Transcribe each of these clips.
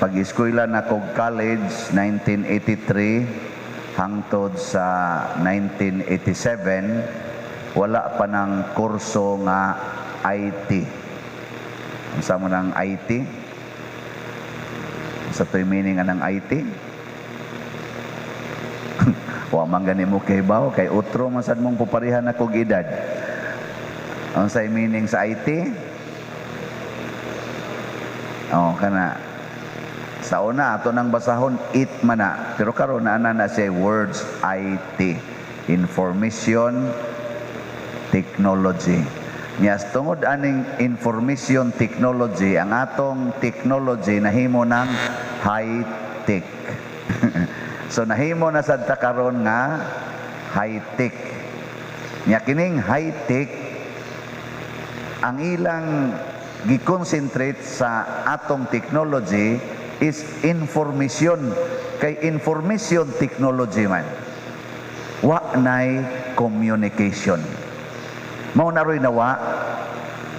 Pag eskwela na kog college 1983 hangtod sa 1987, wala pa ng kurso nga IT. Unsa man ang IT? Unsa to'y meaning anang IT? Wa man gani mo kahibaw kay utro man sad mong puparihan na kog edad. Unsay meaning sa IT? Oh, kana sa una ato nang basahon it man na, pero karon naa na na siya words IT, information technology. Nya tungod aning information technology, ang atong technology nahimo ng high tech. So nahimo na sad ta karon nga high tech. Nya kining high tech, ang ilang gi-concentrate sa atong technology is information, kay information technology man. Wa nay communication. Mao na ro'y nawa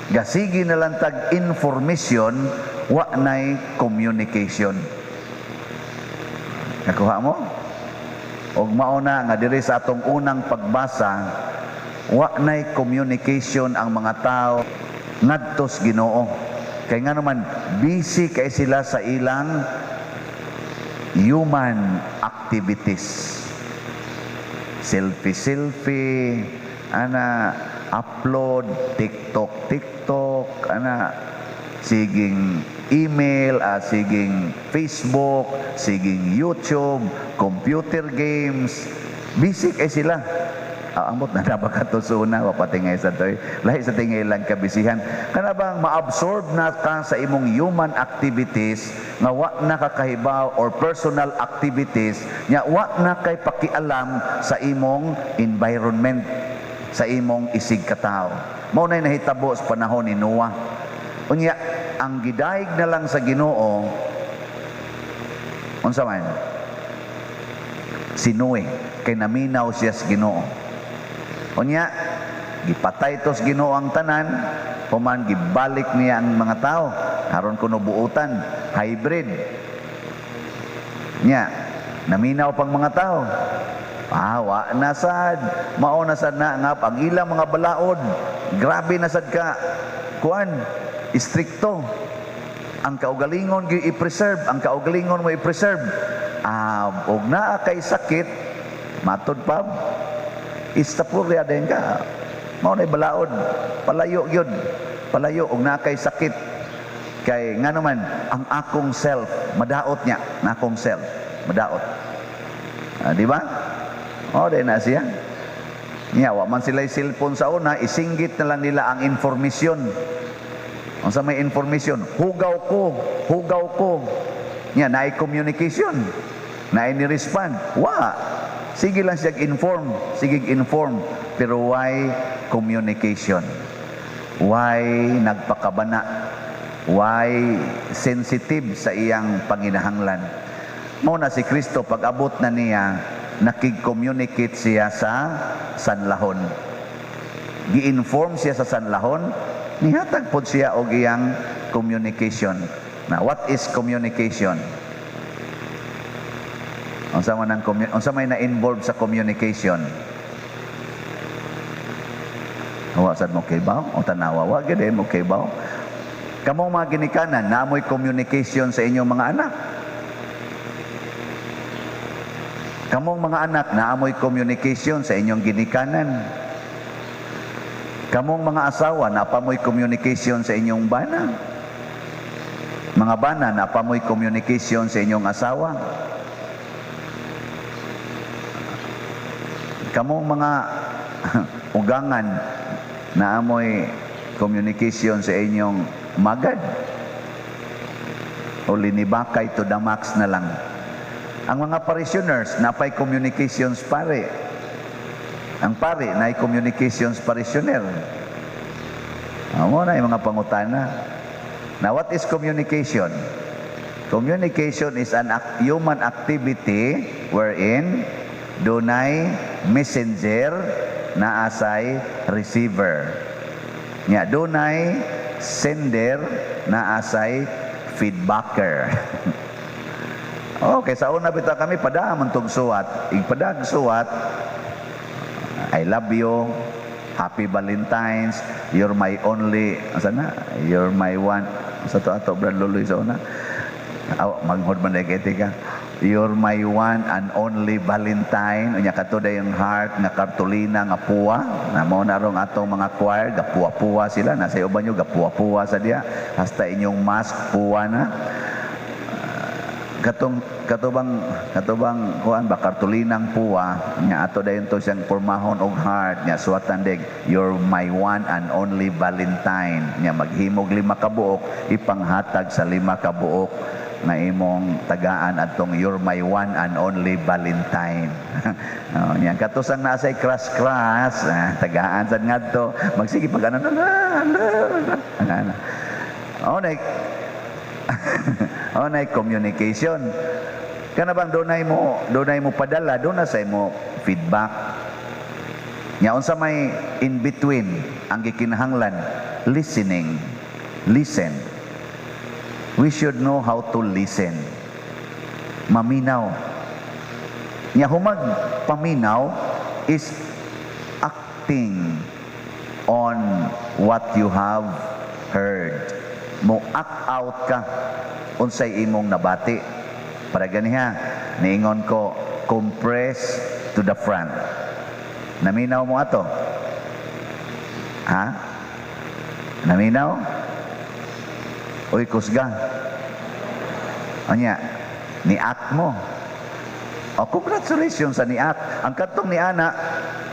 gasigi na lang tag information, wa nay communication. Nakuha mo? Og mao na nga diri sa atong unang pagbasa, wa nay communication ang mga tao ngadto sa Ginoo. Kay nga naman busy kay sila sa ilang human activities. Selfie selfie, ana, upload, TikTok TikTok, ana, siging email, siging Facebook, siging YouTube, computer games. Busy kay sila. Ambot na na baka to suna, wapatingay sa toy. Lahi sa tingay lang kabisihan. Kana bang ma-absorb na ka sa imong human activities nga wa na kakahibaw or personal activities nya wa na kay pakialam sa imong environment, sa imong isig katawo. Mao na nahitabo sa panahon ni Noah. Unya, ang gidayeg na lang sa Ginoo unsa man? Si Noe, kay naminaw siya sa Ginoo. Unya, gipatay to sa Ginoo ang tanan, human gibalik niya ang mga tao aron kuno buutan, hybrid. Nya, naminaw pang mga tao. Ah, wa na sad. Mao na sad na nga ang ilang mga balaod. Grabe na sad ka kuan, istrikto. Ang kaugalingon gi i-preserve, ang kaugalingon mo i-preserve. Ah, og naa kay sakit, matud pa istapurya din ka. Mao na balaod, palayo gyud. Palayo og naa kay sakit. Kay nga naman ang akong self madaot niya, na akong self madaot. Ah, di ba? Oh, di na siya. Niya, wa man sila cellphone sa una, isinggit na lang nila ang informasyon. Unsa may information? Hugaw ko, hugaw ko. Niya, naay communication. Naay ni respond. Wa. Sige lang siya inform, sige inform. Pero why communication? Why nagpakabana? Why sensitive sa iyang panginahanglan? Mao na si Kristo, pag abot na niya, nakig-communicate siya sa sanlahon. Gi-inform siya sa sanlahon, nihatag pod siya og iyang communication. Na what is communication? Unsa may na-involve sa communication? Wa sad mo kibaw o tanawa, wa gyud mo kibaw. Kamo mga ginikanan, naamoy communication sa inyong mga anak. Kamong mga anak, naamoy communication sa inyong ginikanan. Kamong mga asawa, napamoy communication sa inyong bana. Mga bana, napamoy communication sa inyong asawa. Kamong mga ugangan, naamoy communication sa inyong magad. O linibakay to the max na lang. Ang mga parishioners, napay communications pare. Ang pare, naay communications parishioner. Amo na yung mga pangutana. Now, what is communication? Communication is an human activity wherein dunay messenger na asay receiver. Nya dunay sender na asay feedbacker. Okay, sa una bitaw kami pada man tog suwat, igpadag suwat, "I love you, happy Valentine's, you're my only," asa na? "You're my one." Sa to ato, Brad Luloy, sa una. Aw, manghod man dahil ka. "You're my one and only Valentine." Unya kato yung heart nga kartulina nga puwa. Na mo na rong atong mga choir, gapuwa-puwa sila. Nasa uban nyo, gapuwa-puwa sa diya. Hasta inyong mask, puwa na. Katong katubang kuan ba, kartulinang puwa nya ato dayon to siyang pormahon og heart, nya suwatan deg "You're my one and only Valentine." Nya maghimog lima ka buok, ipanghatag sa lima ka buok nga imong tagaan atong "You're my one and only Valentine." Oh, nya katusang nasa crush crush, ah, tagaan sad ngadto magsige pag ano na na. Oh, like oh, na communication. Kana bang dunay mo padala, doon na sa imo feedback. Nya unsa may in between ang gikinahanglan? Listening. Listen. We should know how to listen. Maminaw. Nya humag paminaw is acting on what you have heard. Mo act out ka unsay imong nabati. Para ganiha, niingon ko, "Compress to the front." Naminaw mo ato? Ha? Naminaw? Uy, kusga. Anya, ni-act mo. Oh, congratulations sa ni-act. Ang katong ni ana,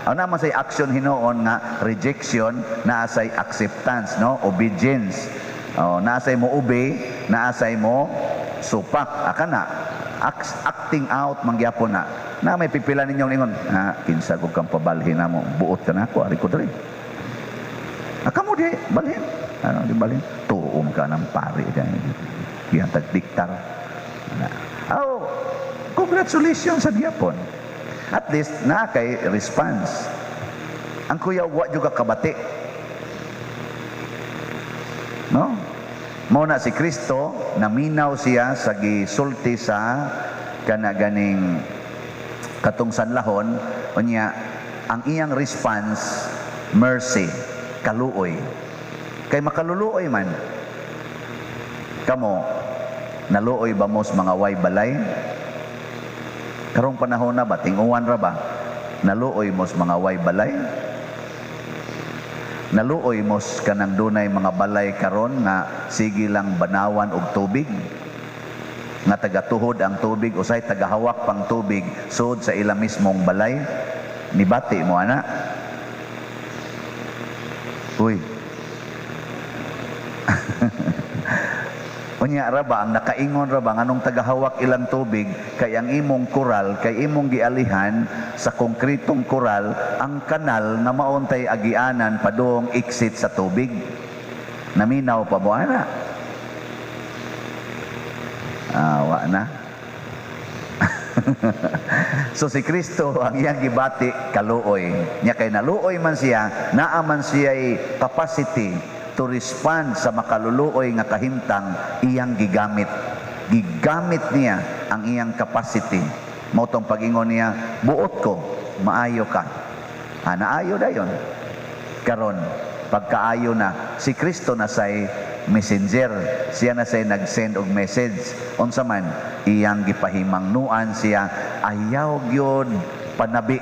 ano naman say action hinuon nga rejection, naa say acceptance, no? Obedience. Oh, naa say mo obey, naa say mo supak. Aka na, acting out mangyapon na. Na may pipila ninyong ingon, "Ha, kinsa ko kang pabalhin na mo, buot ka na ako, ari ko diri. Ah, kamo di, balhin." Ano, di balhin? Tuom ka ng pari. Gihantag diktar. Na. Oh, congratulations sa gyapon. At least, na kay response. Ang kuya, wa juga kabati. No? Mao na si Kristo, naminaw siya sa gisulti sa kana ganing katong sanlahon, unya ang iyang response, mercy, kaluoy. Kay makaluluoy man. Kamo, naluoy ba mo sa mga way balay? Karong panahon na ba, tinguan ra ba? Naluoy mo sa mga way balay? Naluoy mo sa kanang dunay mga balay karon nga sige lang banawan og tubig? Nga tagatuhod ang tubig, usay tagahawak pang tubig sud sa ila mismong balay? Nibati mo ana? Uy. Unya ra ba ang nakaingon ra ba nganong tagahawak ilang tubig, kay ang imong koral, kay imong gialihan sa konkretong koral ang kanal nga maontay agianan padung exit sa tubig? Naminaw pa mo ana? Ah, wa na. So si Kristo, ang iyang gibati, kaluoy. Nya kay naluoy man siya, naa man siya capacity to respond sa makaluluoy nga kahimtang iyang gigamit. Gigamit niya ang iyang capacity. Mao tong pag-ingon niya, "Buot ko, maayo ka." Ah, naayo dayon. Karon, pagkaayo na, si Kristo na say messenger. Siya na say nag-send og message. Unsa man, iyang gipahimangnuan siya, ayaw gyud panabi.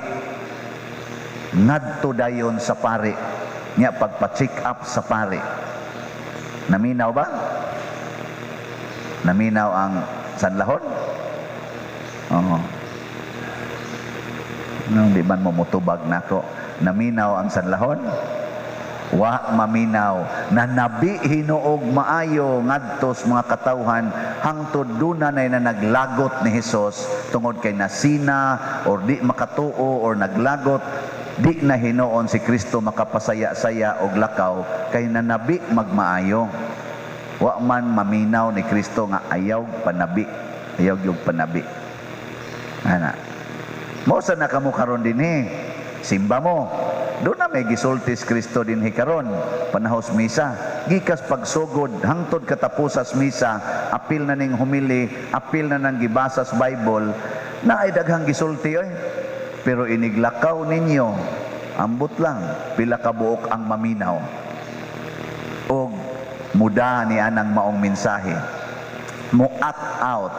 Ngadto dayon sa pari. Nya pagpa-check up sa pari. Naminaw ba? Naminaw ang sanlahon? Oo. No, di man mo mutubag nako. Naminaw ang sanlahon? Wa maminaw. Nanabi hinuog maayo ngadto sa mga katawhan hangtod duna na naglagot ni Hesus tungod kay nasina or di makatuo or naglagot, di na hinuon si Kristo makapasaya-saya og lakaw kay nanabi magmaayo. Wa man maminaw ni Kristo nga ayaw panabi, ayaw yung panabi. Ana. Mo sa na kamo karon dinhi. Simba mo. Doon na may gisultis Kristo dinhi karon panahos misa. Gikas pagsugod hangtod katapusas misa, apil na ning homily, apil na nang gibasas Bible, na ay daghang gisulti oy. Pero iniglakaw ninyo, ambot lang pila ka buok ang maminaw. Og muda ni anang maong mensahe. Mo act out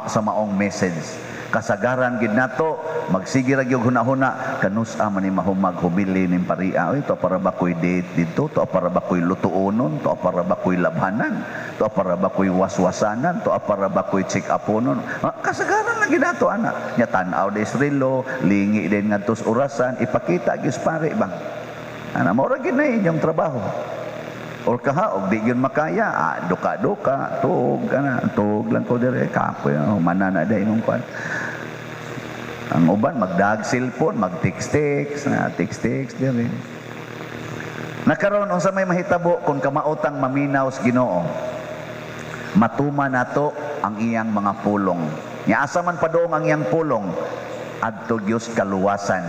sa maong message. Kasagaran gid nato magsige ra gyud hunahuna, kanus-a man ni mahumag homily ning paria oy, to para ba koy date didto, to para ba koy lutuonon, to para ba koy labhanan, to para ba koy waswasanan, to para ba koy check uponon. Kasagaran lang gid nato ana nya, tan-aw des relo, lingi din ngadto sa orasan, ipakita gyud sa pare bang ana mao ra gid na inyong trabaho. Or kaha og di gyud makaya, duka-duka, tuog ana, tuog lang ko dire, kapoy, oh, manana day imong kwan. Ang uban magdag cellphone, mag-text-text, na text-text dire. Nakaron, unsa may mahitabo kung kamaotang maminaw sa Ginoo? Matuma nato ang iyang mga pulong. Nya asa man padung ang iyang pulong? Adto gyud kaluwasan.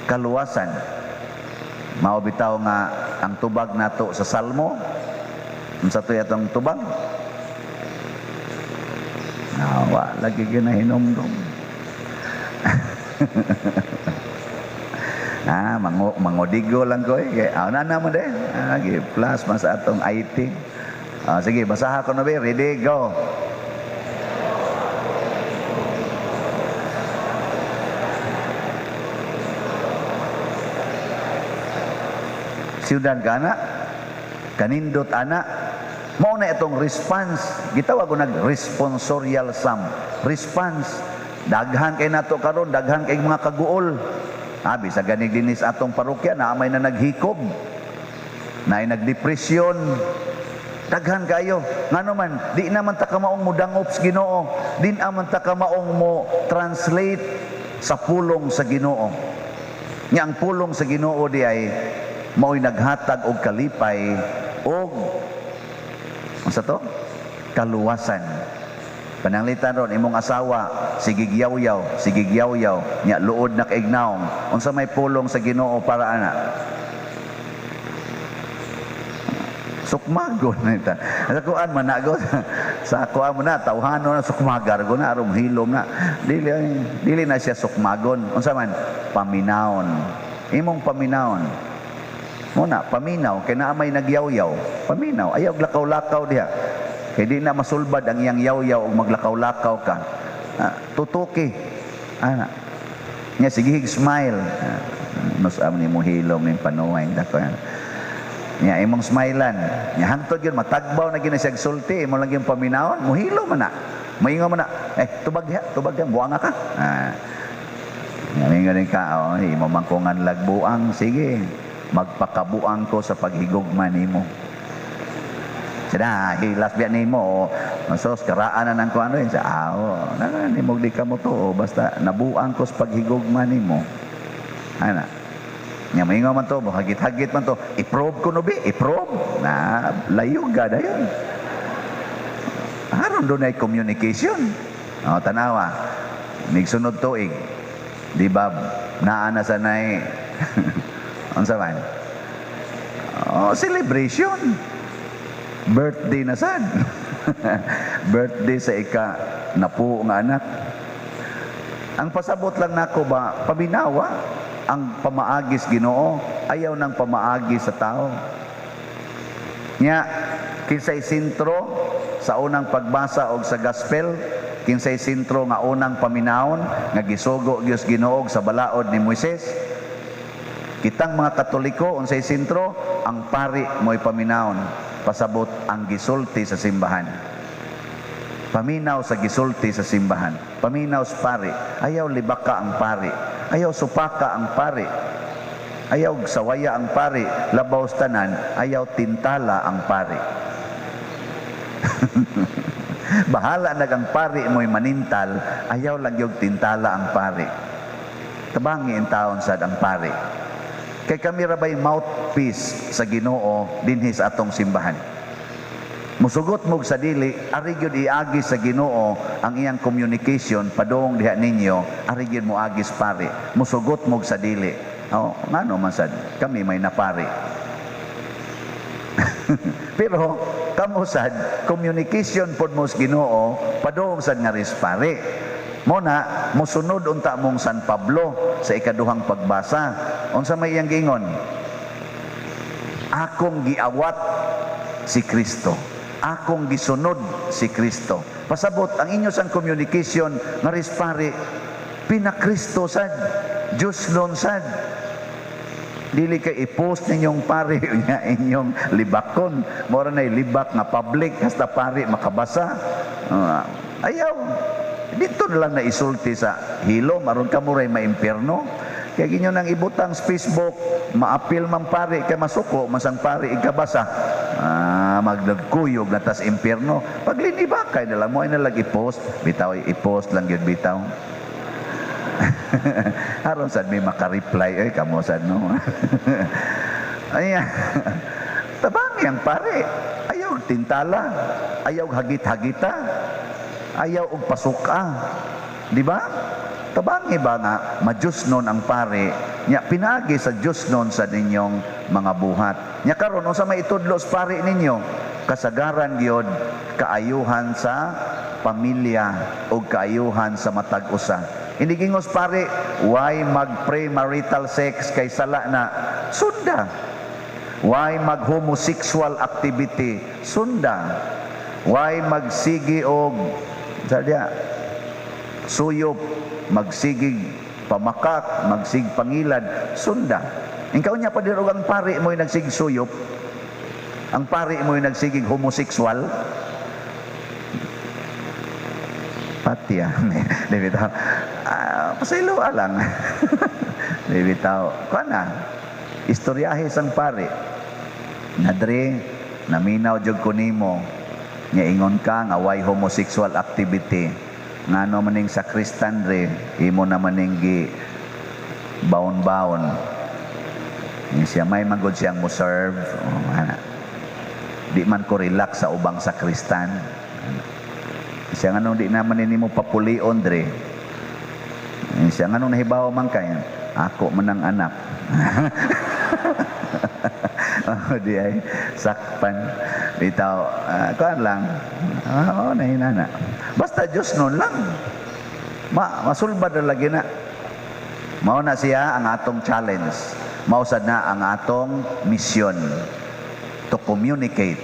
Kaluwasan. Mao bitaw nga ang tubag nato sa Salmo, unsa to atong tubag? Nawa lagi ginahinomdom. Mango, mangodigo lang ko eh. Kay, na naman de. Gi plus man sa atong IT. Sige, basaha ko na ba? Ready, go. Siyudan ka ana, kanindot ana, mao na itong response. Gitawag ko nag responsorial psalm. Response. Daghan kay nato karon, daghan kay mga kaguol. Abi sa ganig dinis atong parokya na may na naghikob, na ay nagdepresyon. Daghan kayo. Ngano man, di naman ta kamaong mo dangop sa Ginoo, di naman ta kamaong mo translate sa pulong sa Ginoo. Nya ang pulong sa Ginoo di ay mao'y naghatag og kalipay og unsa to? Kaluwasan. Pananglitan ron imong asawa sige gyawyaw, sige gyawyaw, nya luod na kaig nawong. Unsa may pulong sa Ginoo para ana? Sukmagon na ita. Sa kuan man na sa kuan mo na tawhano na sukmagar ko na aron hilom na. Dili dili na siya sukmagon. Unsa man? Paminawon. Imong paminawon. Muna, paminaw, kay naa may nagyawyaw. Paminaw, ayaw lakaw-lakaw diha. Kay di na masulbad ang iyang yaw-yaw og maglakaw-lakaw ka. Tutuki. Ana. Nya sige smile. Mas am ni mo hilom ning panuway dako yan. Nya imong smilean. Nya hangtod yun matagbaw na gina siya sulti, imo lang yung paminawon, muhilom man na. Moingon man na, eh tubag diha, tubag diha, buanga ka. Nya mingon ka, oh, imo man ko ngan lagbuang, sige. Magpakabuang ko sa paghigugma nimo. Sada, hilas biya nimo. Sos, karaan na ng kuano yun. Sa, oh, na, nimo di ka mo to. Basta, nabuang ko sa paghigugma nimo. Ana. Nya maingon man to, hagit-hagit man to. I-probe ko no bi, i-probe. Na, layog ka na yun. Aron doon ay communication. O, tanawa. Migsunod tuig. Di ba, naa na sanay. Unsa man? Oh, celebration. Birthday na sad. Birthday sa ika napuo nga anak. Ang pasabot lang nako ba, paminawa ang pamaagis Ginoo, ayaw ng pamaagi sa tao. Nya kinsay sentro sa unang pagbasa og sa gospel, kinsay sentro nga unang paminawon nga gisugo Dios Ginoo sa balaod ni Moises. Kitang mga Katoliko, unsay sentro, ang pari mo'y paminawon, pasabot ang gisulti sa simbahan. Paminaw sa gisulti sa simbahan. Paminaw sa pari. Ayaw libaka ang pari. Ayaw supaka ang pari. Ayaw sawaya ang pari. Labaw sa tanan, ayaw tintala ang pari. Bahala nag ang pari mo'y manintal, ayaw lang yung tintala ang pari. Tabangi in taon sad ang pari. Kay kami ra bay mouthpiece sa Ginoo dinhi sa atong simbahan. Musugot mo sa dili, ari gyud iagi sa Ginoo ang iyang communication padung diha ninyo, ari gyud moagi sa pari. Musugot mo sa dili. Oh, ngano man sad kami may napari. Pero kamo sad, communication pod mo sa Ginoo padung sad nga pare. Mo na mosunod unta mong San Pablo sa ikaduhang pagbasa. Unsa may iyang giingon? Akong giawat si Kristo. Akong gisunod si Kristo. Pasabot ang inyo sang communication nga pare pinakristo sad, Diyos nun sad. Dili kay i-post ninyong pare nya inyong libakon. Mora na libak nga public hasta pare makabasa. Ayaw. Dito na lang na isulti sa hilom aron kamo ray maimpierno. Kaya ginyo nang ibutang sa Facebook, maapil man pare kay masuko masang pare ikabasa. Ah, magdagkuyog na tas impierno. Paglinibakay na lang mo ay nalag i-post, bitaw i-post lang yun bitaw. Aron sad may maka-reply ay kamo sad, no. Ayan. Tabangi ang pare. Ayaw tintala. Ayaw hagit-hagita. Ayaw og pasuka. Di ba? Tabangi ba nga ma-Diyos nun ang pare nya pinagi sa Diyos nun sa ninyong mga buhat. Nya karon, unsa may itudlo sa pare ninyo? Kasagaran gyud kaayuhan sa pamilya o kaayuhan sa matag usa. Hindi gingos pare, why mag premarital sex kay sala na? Sunda. Why mag homosexual activity? Sunda. Why magsigi og sadya suyop, magsigig pamakak, magsig pangilad? Sunda. Ikaw niya pa ang pare mo'y nagsig suyop, ang pare mo'y nagsigig homosexual, patya. Di bitaw. Ah, pasaylo lang. Di bitaw. Kuan na. Istoryahe sang pare. Nadre, naminaw jud ko nimo. Nya ingon ka nga why homosexual activity. Ngano maning sa Kristan re, imo na maning gi baon-baon. Ni siya may magod siyang mo serve. Oh, ana. Di man ko relax sa ubang sakristan. Siya nga di naman ni mo papulion dre. Siya nga nahibaw man kay ako man ang anak. Oh, di ay sakpan. Bitaw, kuan lang. Oo, oh, nahinana. Basta Diyos nun lang. Masulbad na lagi na. Mao na siya ang atong challenge. Mao sad na ang atong mission to communicate.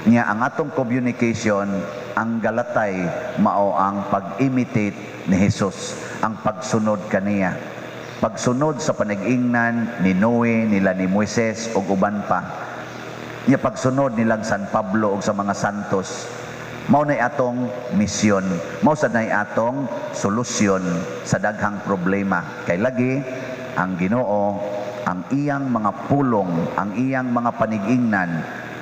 Nya ang atong communication, ang galatay mao ang pag-imitate ni Jesus, ang pagsunod kaniya. Pagsunod sa panag-ingnan ni Noe, nila ni Moises ug uban pa. Nya pagsunod nilang San Pablo ug sa mga santos. Mao nay atong misyon, mao sad nay atong solusyon sa daghang problema. Kay lagi ang Ginoo, ang iyang mga pulong, ang iyang mga panigingnan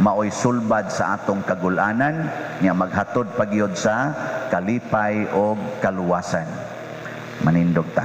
maoy sulbad sa atong kagulanan nya maghatod pagyod sa kalipay og kaluwasan. Manindog ta.